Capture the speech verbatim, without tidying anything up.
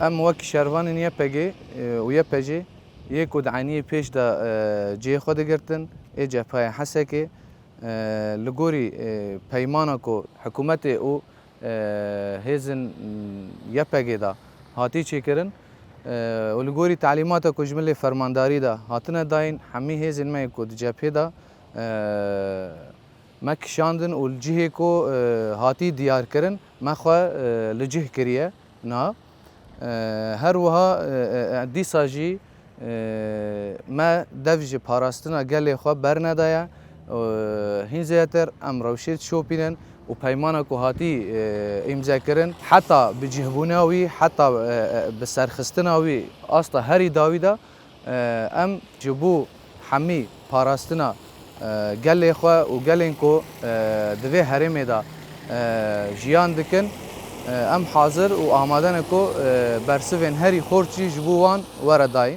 Em wek şervanên Y P G, e, û Y P G yê ku di eniyê pêş de, e, cihê xwe digirtin, ê cephaya Hesekê, e, li gorî, e, peymana ku hikûmetê û, e, hêzên, mm, Y P G de hatî çêkirin, e, û li gorî telîmata ku ji milê fermandarî de hatine dayîn, hemî hêzên me yê ku di cephê de, e, me kişandin û li cihê ku, e, hatî diyar kirin, me xwe, e, li cih kiriye niha. E, her wiha, e, e, e, dîsa jî, e, me dev ji parastina gelê xwe bernedaye. E, hîn zêdetir em rewşê dişopînin û peymana ku hatî, e, îmzekirin, heta bi cihbûna wî, heta, e, e, bi serxistina wî asta herî dawî de, e, em ji bo hemî parastina, e, gelê xwe û gelên ku, e, di vê herêmê de, e, jiyan dikin, e, em hazir û amade ne ku, e, bersivên herî xurt jî ji bo wan were dayîn.